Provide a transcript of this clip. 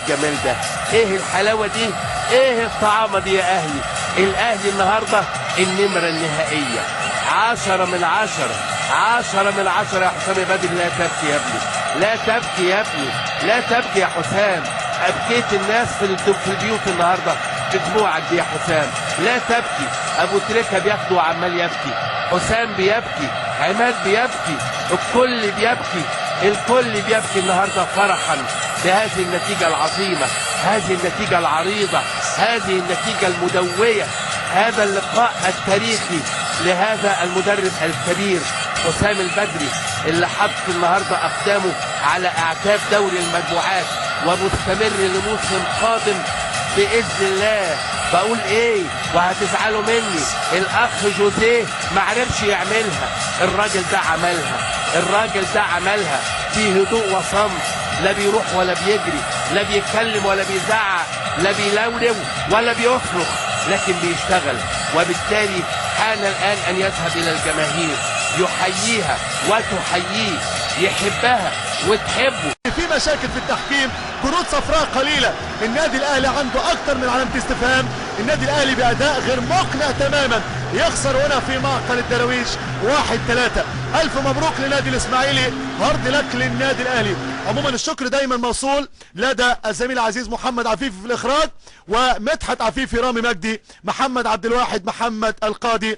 الجمال ده؟ ايه الحلاوة دي؟ ايه الطعامه دي يا اهلي؟ الاهلي النهارده النمرة النهائيه، 10 من 10، 10 من 10 يا حسام يا بدري. لا تبكي يا ابني، لا تبكي يا ابني، لا تبكي يا حسام. ابكيت الناس في البيوت النهارده بدموعك دي يا حسام. لا تبكي. ابو تريكه بياخده وعمال يبكي، حسام بيبكي، عماد بيبكي، الكل بيبكي، الكل بيبكي النهارده فرحا بهذه النتيجة العظيمة، هذه النتيجة العريضة، هذه النتيجة المدوية، هذا اللقاء التاريخي لهذا المدرب الكبير حسام البدري، اللي حط النهارده أقدامه على أعتاب دوري المجموعات ومستمر لموسم قادم بإذن الله. بقول ايه وهتزعلوا مني، الاخ جوزيه ما عرفش يعملها، الراجل ده عملها. الراجل ده عملها في هدوء وصمت، لا بيروح ولا بيجري، لا بيتكلم ولا بيزعق، لا بيلولو ولا بيصرخ، لكن بيشتغل. وبالتالي حان الآن أن يذهب إلى الجماهير يحييها وتحييه، يحبها وتحبه. في مشاكل في التحكيم، كروت صفراء قليله. النادي الاهلي عنده اكثر من علامة استفهام. النادي الاهلي باداء غير مقنع تماما يخسر هنا في معقل الدراويش 1-3. الف مبروك لنادي الاسماعيلي، hard luck للنادي الاهلي. عموما الشكر دايما موصول لدى الزميل العزيز محمد عفيفي في الاخراج، ومدحت عفيفي، رامي مجدي، محمد عبد الواحد، محمد القاضي.